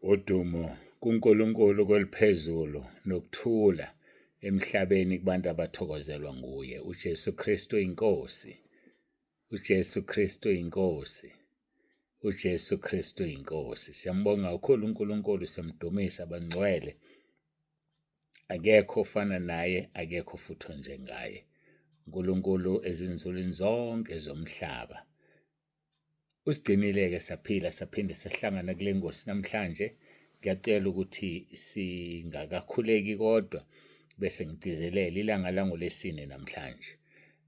Udumo kuNkulunkulu kweliphezulu nokuthula emhlabeni kubantu abathokozelwa nguye. UJesu Kristu iNkosi. UJesu Kristu iNkosi. UJesu Kristu iNkosi. Siyambonga kakhulu uNkulunkulu, siyamdumisa bangcwele. Akekho ofana naye, akekho futhi onjengaye. uNkulunkulu ezinzulwini zonke zomhlaba. Usigcinile-ke saphila saphinde sahlangana kule ngosi namhlanje. Ngiyacela ukuthi singakakhuleki kodwa bese ngigcizelela ilanga langoLwesine namhlanje.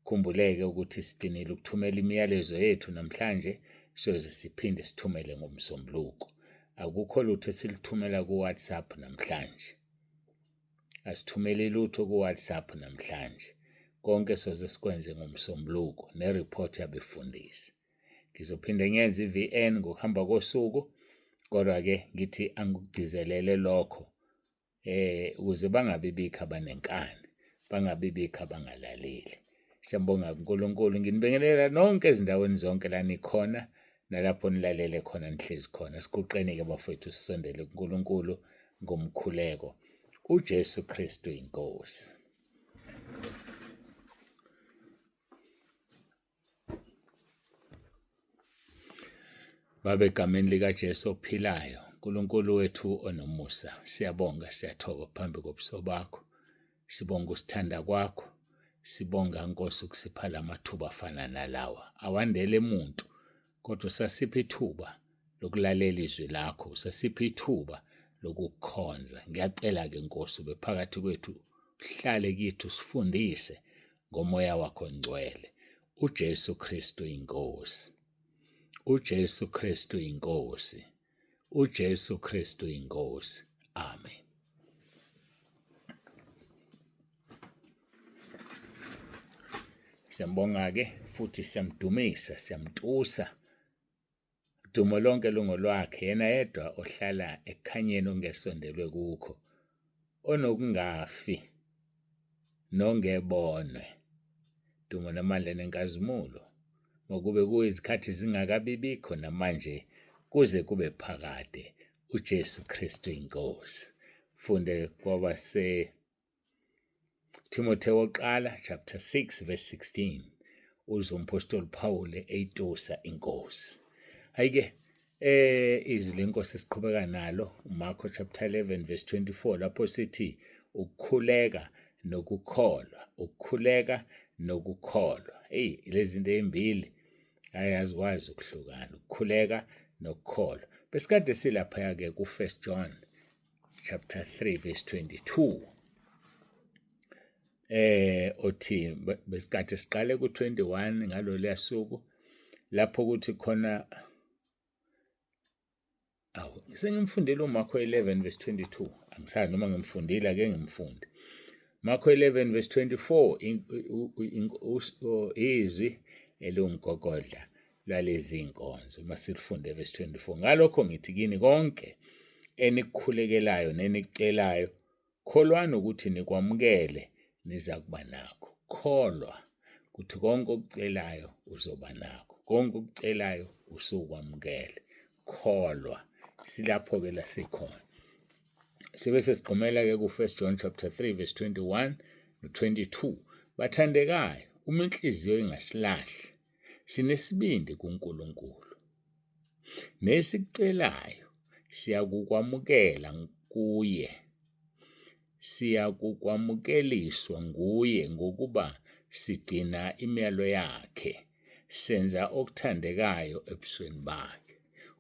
Khumbuleke ukuthi sigcinile ukuthumela imiyalezo yethu namhlanje, siyoze siphinde sithumele ngoMsombuluko. Akukho lutho esiluthumela ku-WhatsApp namhlanje. Asithumeli lutho ku-WhatsApp namhlanje. Konke soze sikwenze ngoMsombuluko ne-report yabefundisi. Ngizophinde ngiyenze i-VN ngokuhamba kosuku kodwa-ke ngithi angikugcizelele lokho eh ukuze bangabi bikho abanenkani, bangabi bikho abangalaleli. Siyambonga uNkulunkulu, nginibingelela nonke ezindaweni zonke la nikhona nalapho nilalele khona nihlezi khona. Siguqeni-ke bafowethu sisondele kuNkulunkulu ngomkhuleko. UJesu Kristu iNkosi. Baba, egameni likaJesu ophilayo, uNkulunkulu wethu onomusa, siyabonga, siyathoba phambi kobuso bakho. Sibonga usithanda kwakho. Sibonga Nkosi ukusipha lamathuba afana nalawa. Awandele muntu, kodwa usasipha ithuba lokulalela izwi lakho, usasipha ithuba lokukukhonza. Ngiyacela-ke Nkosi ube phakathi kwethu, uhlale kithi usifundise ngomoya wakho ongcwele. UJesu Kristu iNkosi. UJesu Kristu iNkosi. UJesu Kristu iNkosi. Amen. Siyambonga-ke futhi siyamdumisa, siyamtusa. Udumo lonke lungolwakhe, yena yedwa ohlala ekukhanyeni okungesondelwe kukho, onokungafi nongebonwe. Dumo namandla nenkazimulo makube kuwe izikhathi zingakabibikho namanje kuze kube phakade. UJesu Kristu iNkosi. Funde kwabase Timotheo wokuqala chapter 6 verse 16 uzwe umpostoli Paul eyitusa inkosi. Hayike izwi lenkosi siqhubeka nalo uMarko chapter 11 verse 24 lapho sithi ukukhuleka nokukholwa, ukukhuleka nokukholwa. Hey lezi zinto ezimbili hayi azikwazi ukuhlukana, ukukhuleka nokukholwa. Besikade silapha ke ku 1 John chapter 3 verse 22 othi besikade siqale ku-21 ngaloluya suku lapho ukuthi khona awu sengimfundile uMarko 11 verse 22 angisazi noma ngimfundile ake ngimfunde Marko 11 verse 24 izwi eliwumgogodla lwalezi nkonzo. Uma silifunde verse 24, ngalokho ngithi kini konke enikukhulekelayo nenikucelayo, kholwani ukuthi nikwamukele nizakuba nakho. Kholwa ukuthi konke okucelayo uzoba nakho, konke okucelayo usukwamukele. Kholwa. Silapho-ke la sikhona. Sibe sesigxumela-ke ku-1 John chapter 3 verse 21 no-22. Bathandekayo, uma inhliziyo ingasilahli, Sinesibindi kuNkulunkulu. Nesikucelayo siyakukwamukela kuye. Siyakukwamukeliswa nguye ngokuba sigcina imiyalo yakhe, senza okuthandekayo ebusweni bakhe.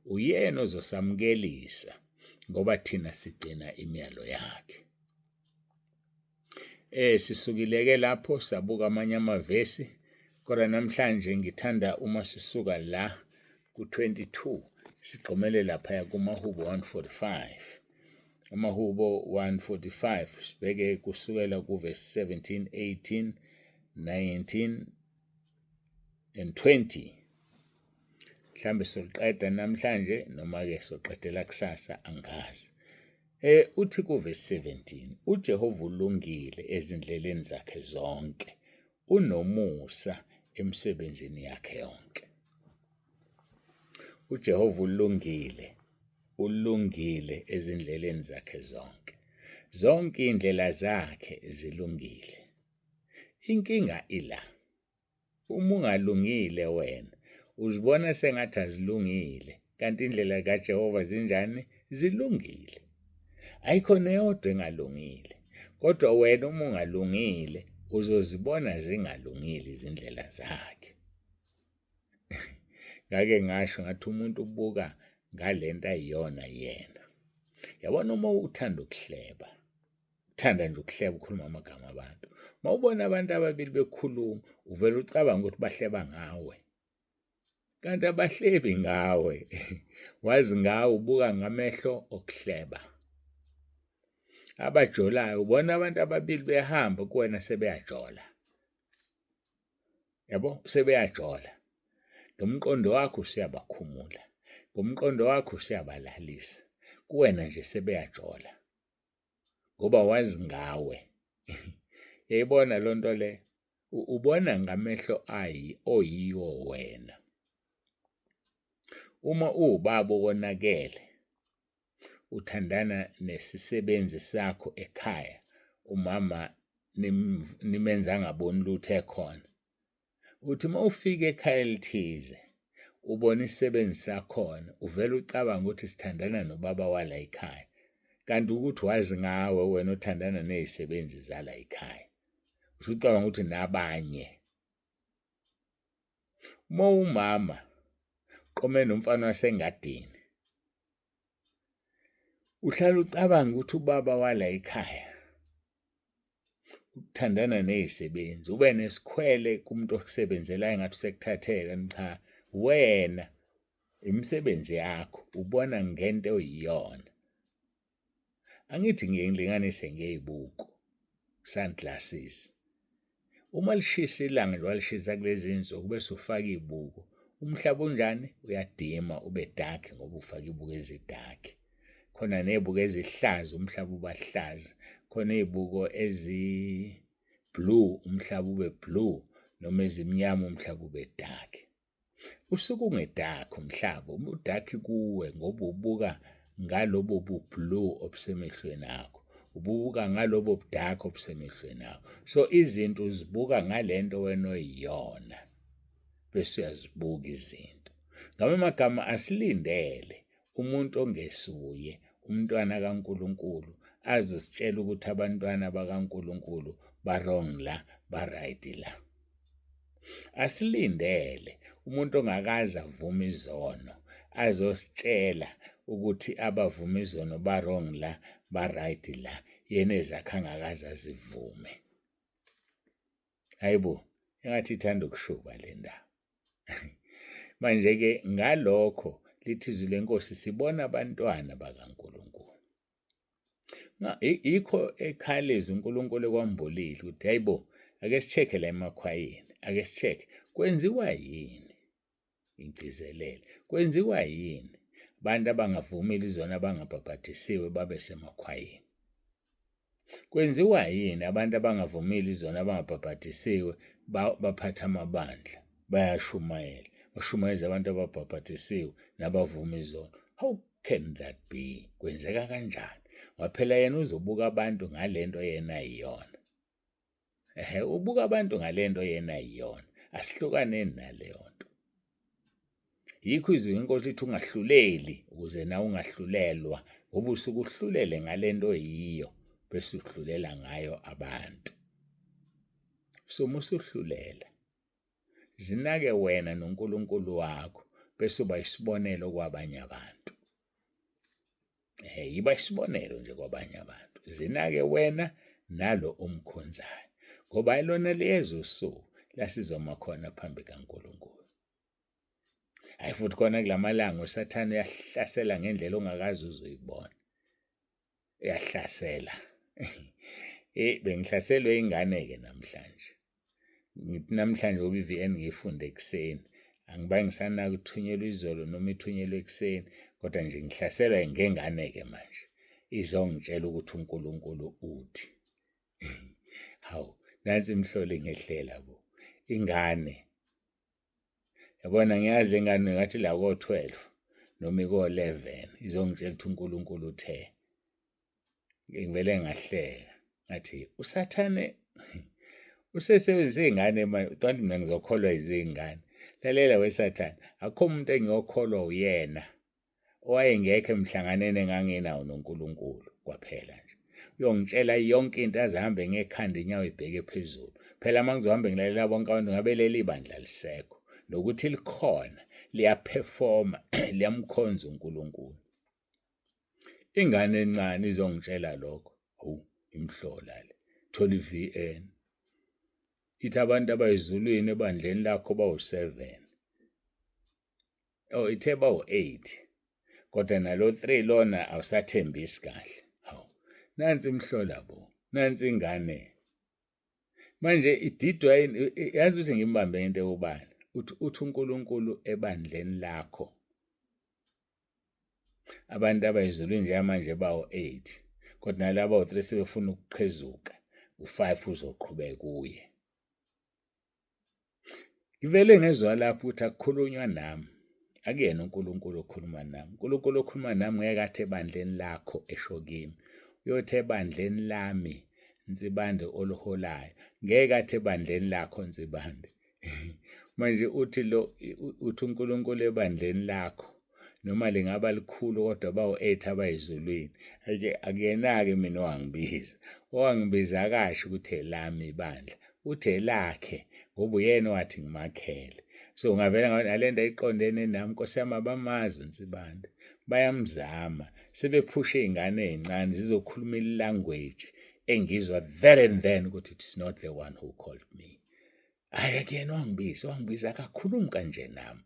Uyena ozosamukelisa ngoba thina sigcina imiyalo yakhe. Sisukile ke lapho sabuka amanye amavesi kodwa namhlanje ngithanda uma sisuka la ku-22 sigxumele laphaya kumahubo 145. Amahubo 145 sibheke kusukela kuvesi 17, 18, 19 and 20. Mhlambe soqeda namhlanje noma ke soqedela kusasa angazi. Uthi kuvesi 17, uJehova ulungile ezindleleni zakhe zonke, unomusa emsebenzini yakhe yonke. UJehova ulungile, Ulungile ezindleleni zakhe zonke. Zonke iy'ndlela zakhe zilungile. Inkinga ila. Uma ungalungile wena, uzibona sengathi azilungile, kanti indlela kaJehova zinjani? Zilungile. Ayikho neyodwa engalungile. Kodwa wena uma ungalungile, uzozibona zingalungile izindlela zakhe. Ngake ngasho ngathi umuntu ubuka ngalento ayiyona yena. Yabona uma uthanda ukuhleba, uthanda nje ukuhleba ukhuluma amagama abantu. Uma ubona abantu ababili bekhuluma, uvele ucabange ukuthi bahleba ngawe. Kanti abahlebi ngawe. Wazi ngawe ubuka ngamehlo okuhleba. Abajolayo ubona abantu ababili behamba kuwena sebeyajola. Yabo sebeyajola. Ngomqondo wakho usuyabakhumula. Ngomqondo wakho usuyabalalisa. Kuwena nje sebeyajola. Ngoba wazi ngawe. Yayibona loo nto le ubona ngamehlo ayi oyiwo wena. Uma uwubaba owonakele uthandana nesisebenzi sakho ekhaya, umama nimenza angaboni lutho ekhona. Uthi uma ufika ekhaya elithize ubona isisebenzi sakhona uvele ucabange ukuthi sithandana nobaba wala ekhaya kanti ukuthi wazi ngawe wena othandana nezisebenzi zala ekhaya usucabanga ukuthi nabanye uma umama qome nomfana wasengadini uhlala ucabanga ukuthi ubaba wala ekhaya ukuthandana nezisebenzi ube nesikhwele kumuntu okusebenzelayo ngathi usekuthathela cha wena imisebenzi yakho ubona ngento oyiyona angithi ngiye ngilinganise ngezibuko sunglasses uma lishisa ilanga nje walishisa kulezi nsuku bese ufaka izibuko umhlaba unjani uyadima ube dark ngoba ufaka ibuko ezidark khona nezibuko ezihlaza umhlaba ubahlaza khona izibuko ezi blue umhlaba ube blue noma ezimnyama umhlaba ube dark Usuke ungedakhi umhlaba, udakhi kuwe ngoba ubuka ngalobo bu-blue obusemehlweni akho, ubuka ngalobo budakhi obusemehlweni akho. So izinto uzibuka ngale nto wena oyiyona, bese uyazibuka izinto. Ngamanye amagama asilindele umuntu ongesuye umntwana kaNkulunkulu azositshela ukuthi abantwana bakaNkulunkulu ba-wrong la, ba-right la. Asilindele umuntu ongakaze avume izono azositshela ukuthi abavuma izono ba-wrong la, ba-right la, yena ezakhe angakaze azivume. Hayibo, engathi ithanda ukushuba le ndaba. Manje-ke ngalokho lithi izwi lenkosi sibona abantwana bakaNkulunkulu. Yikho ekhalezi uNkulunkulu ekwambulile ukuthi hayibo ake si-check-e la emakhwayeni, ake si-check-e kwenziwa yini? Ngigcizelele, kwenziwa yini abantu abangavumile izono abangabhabhadisiwe babe semakhwayeni? Kwenziwa yini abantu abangavumile izono abangabhabhadisiwe baphatha amabandla bayashumayela bashumayeza abantu ababhabhadisiwe nabavuma izono? How can that be? Kwenzeka kanjani? Waphela yena uzobuka abantu ngalento yena ayiyona. Ehhe, ubuka abantu ngalento yena ayiyona. Asihlukaneni naleyo nto. Yikho izwi inkosi lithi ungahluleli ukuze nawe ungahlulelwa ngoba usuke uhlulele ngalento oyiyo bese uhlulela ngayo abantu. So uma usuhlulela zinake wena noNkulunkulu wakho bese uba isibonelo kwabanye abantu. Yiba isibonelo nje kwabanye abantu. Zinake wena nalo omkhonzayo ngoba lona liyeza usuku la sizoma khona phambi kaNkulunkulu. Hayi futhi khona kulamalanga uSathane uyahlasela ngendlela ongakaze uzoyibona. Uyahlasela. Eh bengihlaselwe ingane-ke namhlanje. Ngithi namhlanje ngoba i-VN ngiyifunde ekuseni. Angibange ngisanaka ithunyelwe izolo noma ithunyelwe ekuseni kodwa nje ngihlaselwa ngengane-ke manje. Izongitshela ukuthi uNkulunkulu uthi. Hawu, nansi imhlolo ingehlela bo. Ingane Yabona ngiyazi ingane ngathi la ko-12 noma iko-11 izongitshela ukuthi uNkulunkulu uthe. Ngivele ngahleka ngathi uSathane usesebenzisa iy'ngane manje, kanti mina ngizokholwa izingane. Lalela weSathane, akukho umuntu engiyokholwa uyena owayengekho emhlanganweni enganginawo noNkulunkulu kwaphela nje. Uyongitshela yonke into aze ahambe ngekhanda inyawo ibheke phezulu. Phela uma ngizohambe ngilalela bonke abantu ngabe leli bandla lisekho. Nokuthi likhona liyaphefoma liyamkhonza uNkulunkulu. Ingane encane izongitshela lokho. Hawu, imhlola le. Thola i-VN. Ithi abantu abayizulwini ebandleni lakho bawu-7. Oh, ithe bawu-8. Kodwa nalo 3 lona awusathembisi kahle. Hawu, nansi imhlola bo. Nansi ingane. Manje ididwa yini? Yazi ukuthi ngimbambe ngento ewubani. Uthi uthi uNkulunkulu ebandleni lakho Abantu abayizulwini njengamanje bawu-8 kodwa nalaba bawu-3 sebefuna ukuqhezuka, u-5 uzoqhubeka uye. Ngivele ngezwa lapho ukuthi akukhulunywa nami, akuyena uNkulunkulu okhuluma nami. uNkulunkulu okhuluma nami ngeke athi ebandleni lakho esho kimi, uyothi ebandleni lami Nsibande oliholayo, ngeke athi ebandleni lakho Nsibande. Manje uthi lo uthi uNkulunkulu ebandleni lakho noma lingaba likhulu kodwa bawu-8 abayizulwini. Ake akuyena-ke mina owangibiza. Owangibiza akasho ukuthi elami ibandla, uthi elakhe ngoba uyena owathi ngimakhele. So ngavele nale nto ayiqondene nami, Nkosi yami abamazi uNsibande. Bayamzama, sebephushe iy'ngane ey'ncane zizokhuluma ilanguage engizwa there and then ukuthi it's not the one who called me. Hhayi akuyena owangibiza, owangibiza akakhulumi kanje nami.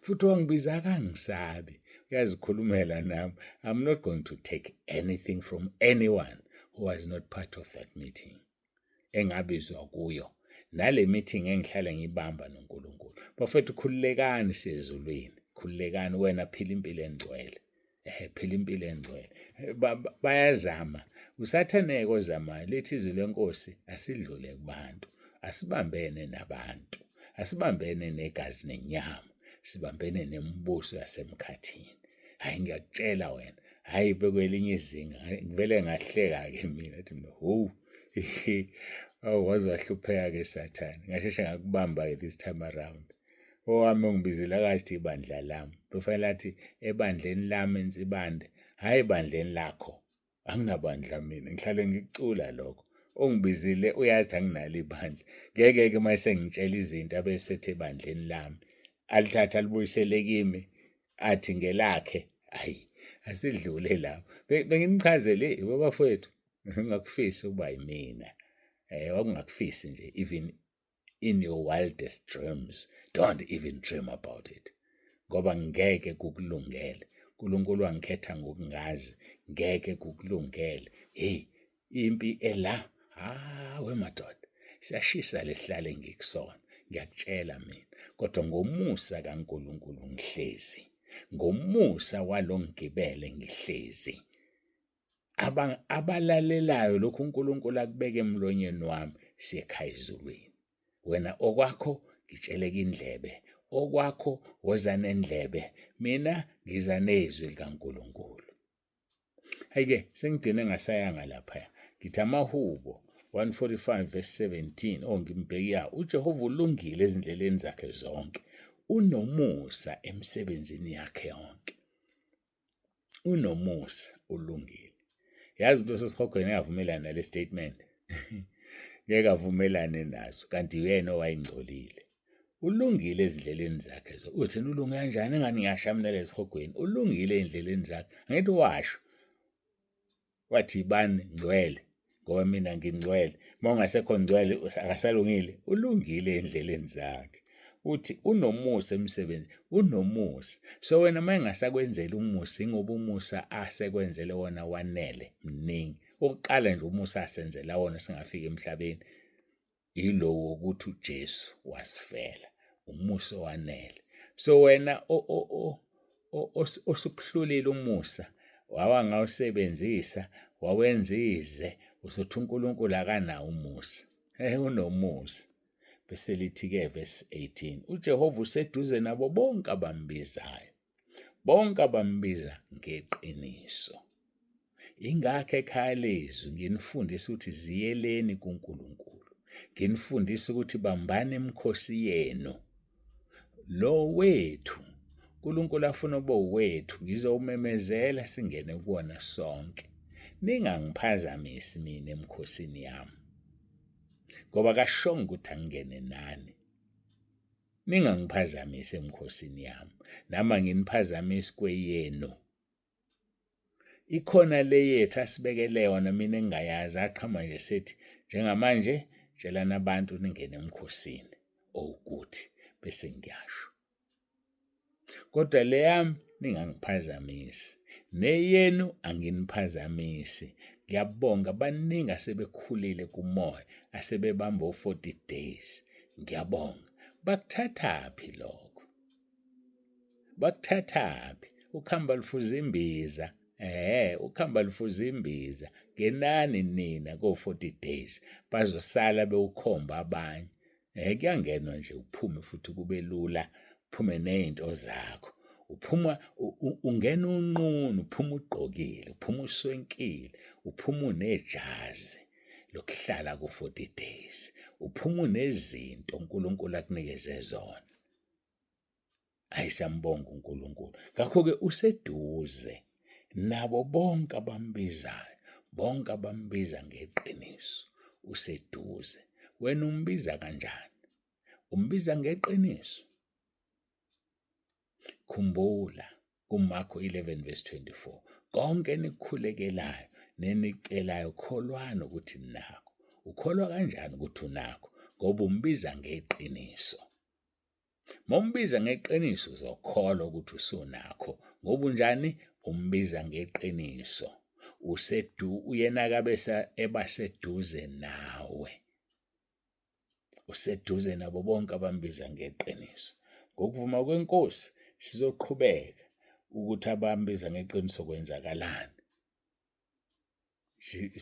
Futhi owangibiza akangisabi, uyazikhulumela nami. I'm not going to take anything from anyone who was not part of that meeting engabizwa kuyo. Nale meeting engihlale ngiyibamba noNkulunkulu. Bafethu khululekani siyezulwini, khululekani wena phila impilo engcwele. Phila impilo engcwele. Bayazama. Usathane-ke ozamayo, lithi izwi lenkosi asidlule kubantu, asibambene nabantu, asibambene negazi nenyama, sibambene nemibuso yasemkhathini. Hhayi ngiyakutshela wena, hhayi bekwelinye izinga, ngivele ngahleka-ke mina ngathi mina hhowu, awu waze wahlupheka-ke Sathane, ngasheshe ngakubamba-ke this time around. Owami ongibizile akathi ibandla lami, kufanele athi ebandleni lami eNsibande, hhayi ebandleni lakho. Anginabandla mina, ngihlale ngikucula lokho. Ongibizile uyazi anginalo ibandla. Ngeke-ke uma esengitshela izinto abesethe ebandleni lami, alithathe alibuyisele kimi, athi ngelakhe. Hhayi, asidlule lapho. Benginichazele bafowethu, ngingakufisi ukuba yimina. Wawungakufisi nje even in your wildest dreams don't even dream about it ngoba ngeke kukulungele uNkulunkulu wangikhetha ngokungazi ngeke kukulungele hey impi ela hawe madoda siyashisa lesihlale ngikusona ngiyakutshela mina kodwa ngomusa kaNkulunkulu ngihlezi ngomusa walongibele ngihlezi abalalelayo lokhu uNkulunkulu akubeke emlonyeni wami siyekhaya ezulwini. Wena okwakho ngitsheleka indlebe, okwakho woza nendlebe, mina ngiza nezwi likaNkulunkulu. Hayi-ke sengigcine ngasayanga laphaya. Ngithi amahubo 145 verse 17 oh ngimbheki ya uJehova ulungile ezindleleni zakhe zonke unomusa emsebenzini yakhe yonke unomusa ulungile yazi into sesihogweni engavumelani nale statement ngeke avumelane naso kanti uyena owayengcolile ulungile ezindleleni zakhe zo uthi ulunge kanjani engani ngiyasha mina lesihogweni ulungile ezindleleni zakhe angithi washo Wathi yibani ngcwele ngoba mina ngingcwele. Uma ungasekho ngcwele akasalungile, ulungile endleleni zakhe. Uthi unomusa emsebenzi, unomusa. So wena uma engasakwenzeli umusa ingoba umusa asekwenzele wona wanele mningi. Okokuqala nje umusa asenzela wona singafiki emhlabeni ilo wokuthi uJesu wasifela umusa owanele so wena osukuhlulile umusa wawangawusebenzisa wawenza ize usothi uNkulunkulu akanawo umusa eh unomusa bese lithi ke verse 18 uJehova useduze nabo bonke abambizayo. Bonke abambiza ngeqiniso. Ingakho ekhaya lezwi nginifundisa ukuthi ziyeleni kuNkulunkulu. Nginifundisa ukuthi bambani imikhosi yenu. Lo wethu uNkulunkulu afuna ube wethu ngizowumemezela singene kuwona sonke. Ningangiphazamisi mina emkhosini yami. Ngoba kashongo ukuthi angingene nani. Ningangiphazamisi emkhosini yami. Nami anginiphazamisi kweyenu. Ikhona le yethu asibekele yona mina engingayazi aqhama nje sethi njengamanje tshelani abantu ningene emkhosini owukuthi bese ngiyasho. Kodwa le yami ningangiphazamisi neyenu anginiphazamisi. Ngiyabonga baningi asebekhulile kumoya asebebamba o-40 days. Ngiyabonga. Bakuthathaphi lokho? Bakuthathaphi? Ukhamba lufuza imbiza. Eh, ukhamba lufuza imbiza. Ngenani nina ko-40 days bazosala bewukhomba abanye. Eh, kuyangenwa nje uphume futhi kube lula, uphume nezinto zakho. Uphuma ungena unqunu, uphuma ugqokile, uphuma uswenkile, uphuma unejazi lokuhlala ku-40 days. Uphuma unezinto uNkulunkulu akunikeze zona. Hayi siyambonga uNkulunkulu. Ngakho-ke useduze nabo bonke abambizayo, bonke abambiza ngeqiniso, useduze. Wena umbiza kanjani? Umbiza ngeqiniso? Khumbula kuMarko 11 verse 24, konke enikukhulekelayo nenicelayo kholwani ukuthi ninakho. Ukholwa kanjani ukuthi unakho? Ngoba umbiza ngeqiniso. Mawumbiza ngeqiniso uzokholwa ukuthi usunakho ngoba unjani umbiza ngeqiniso usedu uyena kabe eba seduze nawe useduze nabo bonke abambiza ngeqiniso ngokuvuma kwenkosi sizoqhubeka ukuthi abambiza ngeqiniso kwenzakalani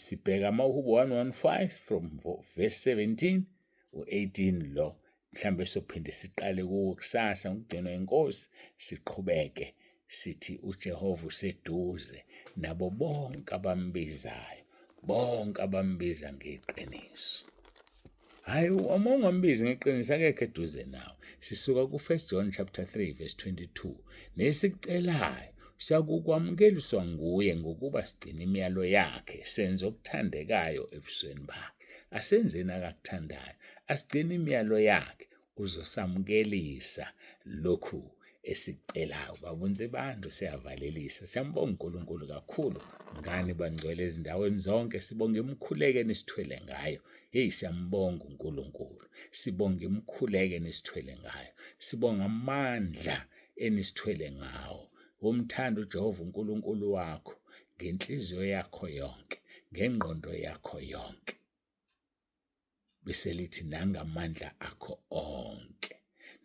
Sibheka amaHubo 115 from verse 17 u-18 lo mhlawumbe sophinde siqale kuwo kusasa ngokugcinwa inkosi siqhubeke sithi uJehova useduze nabo bonke abambizayo bonke abambiza ngeqiniso. Hayi uma ungambizi ngeqiniso akekho eduze nawe. Sisuka ku-1 John chapter 3 verse 22. Nesikucelayo siyakukwamukeliswa nguye ngokuba sigcina imiyalo yakhe senze okuthandekayo ebusweni bakhe. Asenzeni akakuthandayo, asigcine imiyalo yakhe uzosamukelisa lokhu esikucelayo. Baba uNsibande siyavalelisa. Siyambonga uNkulunkulu kakhulu ngani bangcwele ezindaweni zonke. Sibonga imikhuleko enisithwele ngayo. Hey siyambonga uNkulunkulu. Sibonga imikhuleko enisithwele ngayo. Sibonga amandla enisithwele ngawo. Womthanda uJehova uNkulunkulu wakho ngenhliziyo yakho yonke, ngengqondo yakho yonke. Bese lithi nangamandla akho onke,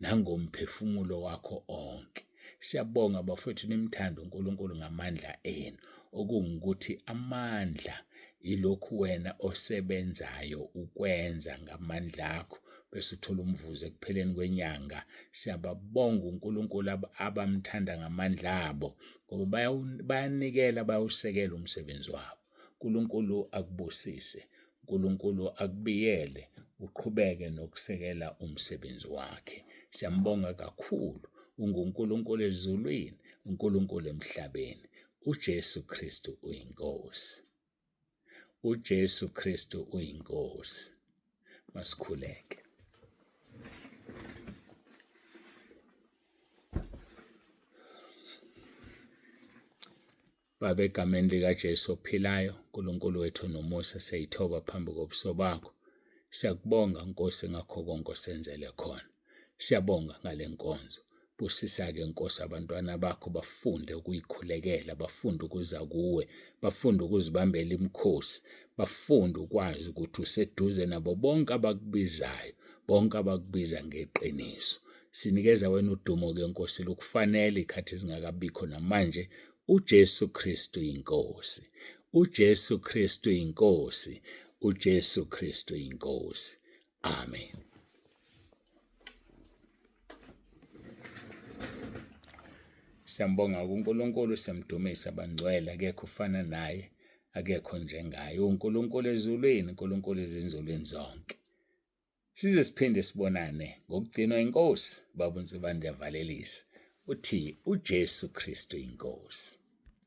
nangomphefumulo wakho onke. Siyabonga bafowethu nimthanda uNkulunkulu ngamandla enu, okungukuthi amandla ilokhu wena osebenzayo ukwenza ngamandla akho bese uthola umvuzo ekupheleni kwenyanga. Siyababonga uNkulunkulu abamthanda ngamandla abo ngoba bayanikela bayawusekela umsebenzi wabo. uNkulunkulu akubusise. uNkulunkulu akubiyele uqhubeke nokusekela umsebenzi wakhe. Siyambonga kakhulu. UnguNkulunkulu ezulwini, uNkulunkulu emhlabeni. UJesu Kristu uyiNkosi. UJesu Kristu uyiNkosi. Masikhuleke. Baba, egameni likaJesu ophilayo, Nkulunkulu wethu nomusa, siyayithoba phambi kobuso bakho. Siyakubonga Nkosi ngakho konke osenzele khona. Siyabonga ngale nkonzo. Busisa-ke Nkosi abantwana bakho bafunde ukuyikhulekela, bafunde ukuza kuwe, bafunde ukuzibambela imikhosi, bafunde ukwazi ukuthi useduze nabo bonke abakubizayo, bonke abakubiza ngeqiniso. Sinikeza wena udumo-ke Nkosi lukufanele ikhathi zingakabikho namanje uJesu Kristu inkosi. UJesu Kristu inkosi. UJesu Kristu inkosi. Amen. Siyambonga kuNkulunkulu, siyamdumisa bangcwele, akekho ufana naye, akekho njengaye. UNkulunkulu ezulwini, uNkulunkulu ezinzulwini zonke. Size siphinde sibonane ngokugcinwa inkosi, Baba uNsibande uyavalelisa. Uthi uJesu Kristu inkosi.